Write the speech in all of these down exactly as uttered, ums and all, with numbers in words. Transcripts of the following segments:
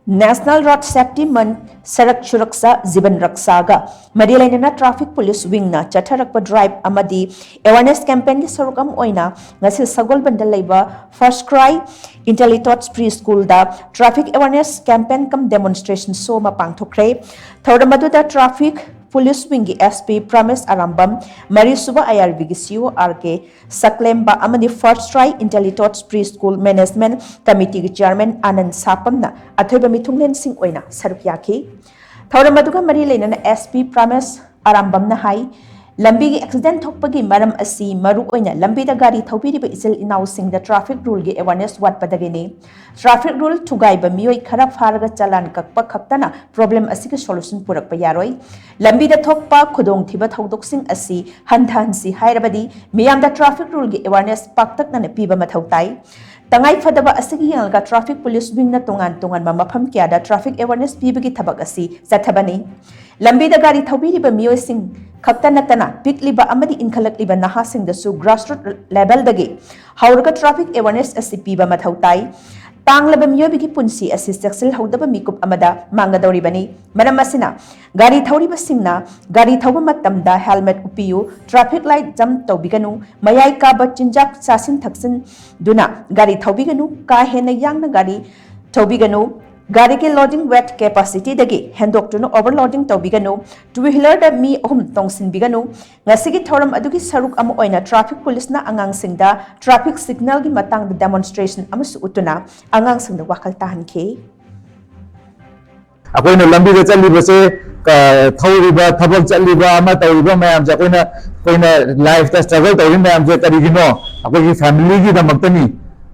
National Road Safety Month, ꯁꯔꯛ Suraksha ꯖꯤꯕꯟ ꯔꯛꯁꯥꯒ ꯃꯔꯤ ꯂꯩꯅꯅ traffic police wingꯅ ꯆꯠꯊꯔꯛꯄ drive ꯑꯃꯗꯤ awareness campaignꯒꯤ ꯁꯔꯨꯛ ꯑꯃ ꯑꯣꯏꯅ ꯉꯁꯤ ꯁꯒꯣꯜꯕꯟꯗ ꯂꯩꯕ First Cry Intelli Tots Preschoolꯗ traffic awareness campaign cum demonstration show ꯑꯃ ꯄꯥꯡꯊꯣꯛꯈ꯭ꯔꯦ꯫ ꯊꯧꯔꯝ ꯑꯗꯨꯗ traffic police wingꯒꯤ S P ꯄ꯭ꯔꯥꯃꯦꯁ Arambam, ꯃꯔꯤꯁꯨꯕ I R Bꯒꯤ C O R K ꯁꯛꯂꯦꯝꯕ ꯑꯃꯗꯤ First Cry Intelli Tots Preschool Management Committeeꯒꯤ chairman ꯑꯅꯟ ꯁꯥꯄꯝꯅ ꯑꯊꯣꯏꯕ ꯃꯤꯊꯨꯡꯂꯦꯟꯁꯤꯡ ꯑꯣꯏꯅ ꯁꯔꯨꯛ ꯌꯥꯈꯤ꯫ ꯊꯧꯔꯝ ꯑꯗꯨꯒ ꯃꯔꯤ ꯂꯩꯅꯅ S P ꯄ꯭ꯔꯥꯃꯦꯁ ꯑꯔꯥꯝꯕꯝꯅ ꯍꯥꯏ, ꯂꯝꯕꯤꯒꯤ accident ꯊꯣꯛꯄꯒꯤ ꯃꯔꯝ ꯑꯁꯤ ꯃꯔꯨ ꯑꯣꯏꯅ ꯂꯝꯕꯤꯗ ꯒꯥꯔꯤ ꯊꯧꯕꯤꯔꯤꯕ ꯏꯆꯤꯜ ꯏꯅꯥꯎꯁꯤꯡꯗ traffic ruleꯒꯤ awareness ꯋꯥꯠꯄꯗꯒꯤꯅꯤ꯫ Traffic rule ꯊꯨꯒꯥꯏꯕ ꯃꯤꯑꯣꯏ ꯈꯔ ꯐꯥꯔꯒ ꯆꯂꯥꯟ ꯀꯛꯄ ꯈꯛꯇꯅ problem ꯑꯁꯤꯒꯤ solution ꯄꯨꯔꯛꯄ ꯌꯥꯔꯣꯏ꯫ ꯂꯝꯕꯤꯗ ꯊꯣꯛꯄ ꯈꯨꯗꯣꯡꯊꯤꯕ ꯊꯧꯗꯣꯛꯁꯤꯡ ꯑꯁꯤ ꯍꯟꯊꯍꯟꯁꯤ ꯍꯥꯏꯔꯕꯗꯤ ꯃꯤꯌꯥꯝꯗ traffic ruleꯒꯤ awareness ꯄꯥꯛꯇꯛꯅꯅ ꯄꯤꯕ ꯃꯊꯧ ꯇꯥꯏ꯫ ꯇꯉꯥꯏ ꯐꯗꯕ ꯑꯁꯤꯒꯤ ꯌꯦꯡꯂꯒ traffic police wingꯅ ꯇꯣꯉꯥꯟ ꯇꯣꯉꯥꯟꯕ ꯃꯐꯝ ꯀꯌꯥꯗ traffic awareness ꯄꯤꯕꯒꯤ ꯊꯕꯛ ꯑꯁꯤ ꯆꯠꯊꯕꯅꯤ꯫ ꯂꯝꯕꯤꯗ ꯒꯥꯔꯤ ꯊꯧꯕꯤꯔꯤꯕ ꯃꯤꯑꯣꯏꯁꯤꯡ ꯈꯛꯇ ꯅꯠꯇꯅ ꯄꯤꯛꯂꯤꯕ ꯑꯃꯗꯤ ꯏꯟꯈꯠꯂꯛꯂꯤꯕ ꯅꯍꯥꯁꯤꯡꯗꯁꯨ grassroot levelꯗꯒꯤ ꯍꯧꯔꯒ traffic awareness ꯑꯁꯤ ꯄꯤꯕ ꯃꯊꯧ ꯇꯥꯏ꯫ ꯇꯥꯡꯂꯕ ꯃꯤꯑꯣꯏꯕꯒꯤ ꯄꯨꯟꯁꯤ ꯑꯁꯤ ꯆꯦꯛꯁꯤꯜꯍꯧꯗꯕ ꯃꯤꯀꯨꯞ ꯑꯃꯗ ꯃꯥꯡꯒꯗꯧꯔꯤꯕꯅꯤ꯫ ꯃꯔꯝ ꯑꯁꯤꯅ ꯒꯥꯔꯤ ꯊꯧꯔꯤꯕꯁꯤꯡꯅ ꯒꯥꯔꯤ ꯊꯧꯕ ꯃꯇꯝꯗ helmet ꯎꯞꯄꯤꯌꯨ, traffic light jump ꯇꯧꯕꯤꯒꯅꯨ, ꯃꯌꯥꯏ ꯀꯥꯕ ꯆꯤꯟꯖꯥꯛ ꯆꯥꯁꯤꯟ ꯊꯛꯆꯤꯟꯗꯨꯅ ꯒꯥꯔꯤ ꯊꯧꯕꯤꯒꯅꯨ, ꯀꯥ ꯍꯦꯟꯅ ꯌꯥꯡꯅ ꯒꯥꯔꯤ ꯊꯧꯕꯤꯒꯅꯨ, ꯒꯥꯔꯤꯒꯤ loading weight capacityꯗꯒꯤ ꯍꯦꯟꯗꯣꯛꯇꯨꯅ overloading ꯇꯧꯕꯤꯒꯅꯨ, two wheelerꯗ ꯃꯤ ꯑꯍꯨꯝ ꯇꯣꯡꯁꯤꯟꯕꯤꯒꯅꯨ꯫ ꯉꯁꯤꯒꯤ ꯊꯧꯔꯝ ꯑꯗꯨꯒꯤ ꯁꯔꯨꯛ ꯑꯃ ꯑꯣꯏꯅ traffic policeꯅ ꯑꯉꯥꯡꯁꯤꯡꯗ traffic signalꯒꯤ ꯃꯇꯥꯡꯗ demonstration ꯑꯃꯁꯨ ꯎꯠꯇꯨꯅ ꯑꯉꯥꯡꯁꯤꯡꯗ ꯋꯥꯈꯜ ꯇꯥꯍꯟꯈꯤ꯫ ꯑꯩꯈꯣꯏꯅ ꯂꯝꯕꯤꯗ ꯆꯠꯂꯤꯕꯁꯦ, ꯊꯧꯔꯤꯕ, ꯊꯕꯛ ꯆꯠꯂꯤꯕ, ꯑꯃ ꯇꯧꯔꯤꯕ ꯃꯌꯥꯝꯁꯦ, ꯑꯩꯈꯣꯏꯅ ꯑꯩꯈꯣꯏꯅ lifeꯇ struggle ꯇꯧꯔꯤ ꯃꯌꯥꯝꯁꯦ ꯀꯔꯤꯒꯤꯅꯣ? ꯑꯩꯈꯣꯏꯒꯤ familyꯒꯤꯗꯃꯛꯇꯅꯤ꯫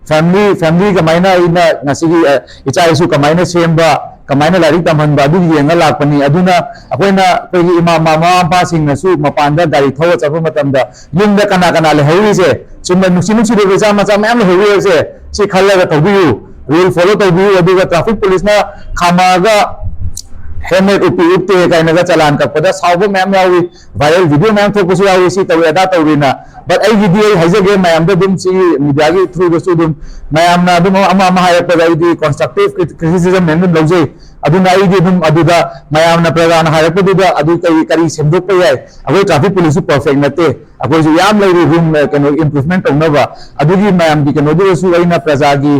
Family family ꯀꯃꯥꯏꯅ ꯑꯩꯅ ꯉꯁꯤꯒꯤ ꯏꯆꯥ ꯏꯁꯨ ꯀꯃꯥꯏꯅ ꯁꯦꯝꯕ, ꯀꯃꯥꯏꯅ ꯂꯥꯏꯔꯤꯛ ꯇꯝꯍꯟꯕ, ꯑꯗꯨ ꯌꯦꯡꯉ ꯂꯥꯛꯄꯅꯤ꯫ ꯑꯗꯨꯅ ꯑꯩꯈꯣꯏꯅ ꯑꯩꯈꯣꯏꯒꯤ ꯏꯃꯥ ꯃꯃꯥ ꯃꯄꯥꯁꯤꯡꯅꯁꯨ ꯃꯄꯥꯟꯗ ꯒꯥꯔꯤ ꯊꯧꯔ ꯆꯠꯄ ꯃꯇꯝꯗ ꯌꯨꯝꯗ ꯀꯅꯥ ꯀꯅꯥ ꯂꯩꯍꯧꯔꯤꯁꯦ, ꯆꯨꯝꯅ ꯅꯨꯡꯁꯤ ꯅꯨꯡꯁꯤꯕ ꯏꯆꯥ ꯃꯆꯥ ꯃꯌꯥꯝ ꯂꯩꯍꯧꯔꯤ ꯍꯥꯏꯕꯁꯦ ꯁꯤ ꯈꯜꯂꯒ ꯇꯧꯕꯤꯌꯨ, rule follow ꯇꯧꯕꯤꯌꯨ꯫ ꯑꯗꯨꯒ traffic policeꯅ ꯈꯥꯝꯃꯛꯑꯒ ꯍꯦꯜꯃꯦꯠ ꯎꯞꯄꯤ ꯎꯞꯇꯦ ꯀꯥꯏꯅꯒ ꯆꯂꯥꯟ ꯀꯛꯄꯗ ꯁꯥꯎꯕ ꯃꯌꯥꯝ ꯌꯥꯎꯏ, ꯚꯥꯏꯔꯦꯜ ꯚꯤꯗꯤꯑꯣ ꯃꯌꯥꯝ ꯊꯣꯛꯄꯁꯨ ꯌꯥꯎꯏ, ꯁꯤ ꯇꯧꯏ ꯑꯗꯥ ꯇꯧꯏꯅ꯫ ꯕꯠ ꯑꯩꯒꯤꯗꯤ ꯑꯩ ꯍꯥꯏꯖꯒꯦ ꯃꯌꯥꯝꯗ ꯑꯗꯨꯝ, ꯁꯤꯒꯤ ꯃꯤꯗꯤꯌꯥꯒꯤ ꯊ꯭ꯔꯨꯗꯁꯨ ꯑꯗꯨꯝ ꯃꯌꯥꯝꯅ ꯑꯗꯨꯝ ꯑꯃ ꯑꯃ ꯍꯥꯏꯔꯛꯄꯗ ꯑꯩꯗꯤ ꯀꯟꯁꯇ꯭ꯔꯛꯇꯤꯞ ꯀ꯭ꯔꯤꯇꯤꯁꯤꯖꯝ ꯃꯌꯥꯝ ꯑꯗꯨꯝ ꯂꯧꯖꯩ꯫ ꯑꯗꯨꯅ ꯑꯩꯗꯤ ꯑꯗꯨꯝ ꯑꯗꯨꯗ ꯃꯌꯥꯝꯅ, ꯄ꯭ꯔꯖꯥꯅ ꯍꯥꯏꯔꯛꯄꯗꯨꯗ ꯑꯗꯨ ꯀꯔꯤ ꯀꯔꯤ ꯁꯦꯝꯗꯣꯛꯄ ꯌꯥꯏ? ꯑꯩꯈꯣꯏ ꯇ꯭ꯔꯥꯐꯤꯛ ꯄꯨꯂꯤꯁꯁꯨ ꯄꯔꯐꯦꯛ ꯅꯠꯇꯦ, ꯑꯩꯈꯣꯏꯁꯨ ꯌꯥꯝ ꯂꯩꯔꯤ ꯔꯨꯝ, ꯀꯩꯅꯣ, ꯏꯝꯄ꯭ꯔꯨꯚꯃꯦꯟ ꯇꯧꯅꯕ꯫ ꯑꯗꯨꯒꯤ ꯃꯌꯥꯝꯒꯤ ꯀꯩꯅꯣꯗꯨꯗꯁꯨ ꯑꯩꯅ ꯄ꯭ꯔꯖꯥꯒꯤ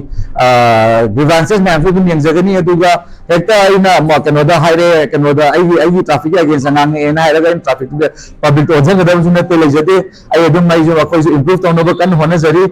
ꯒ꯭ꯔꯤꯚꯥꯟꯁꯦꯁ ꯃꯌꯥꯝꯁꯨ ꯑꯗꯨꯝ ꯌꯦꯡꯖꯒꯅꯤ꯫ ꯑꯗꯨꯒ ꯍꯦꯛꯇ ꯑꯩꯅ ꯃ-, ꯀꯩꯅꯣꯗ ꯍꯥꯏꯔꯦ, ꯀꯩꯅꯣꯗ ꯑꯩꯒꯤ, ꯑꯩꯒꯤ ꯇ꯭ꯔꯥꯐꯤꯛꯀꯤ ꯑꯦꯒꯦꯟꯁꯇ ꯉꯥꯡꯉꯛꯑꯦꯅ ꯍꯥꯏꯔꯒ ꯑꯩꯅ ꯇ꯭ꯔꯥꯐꯤꯛꯇꯨꯗ ꯄꯕ꯭ꯂꯤꯛꯇ ꯑꯣꯟꯁꯤꯟꯒꯗꯕꯁꯨ ꯅꯠꯇꯦ, ꯂꯩꯖꯗꯦ꯫ ꯑꯩ ꯑꯗꯨꯝ, ꯑꯩꯁꯨ, ꯑꯩꯈꯣꯏꯁꯨ ꯏꯝꯄ꯭ꯔꯨꯚ ꯇꯧꯅꯕ ꯀꯟꯅ ꯍꯣꯠꯅꯖꯔꯤ꯫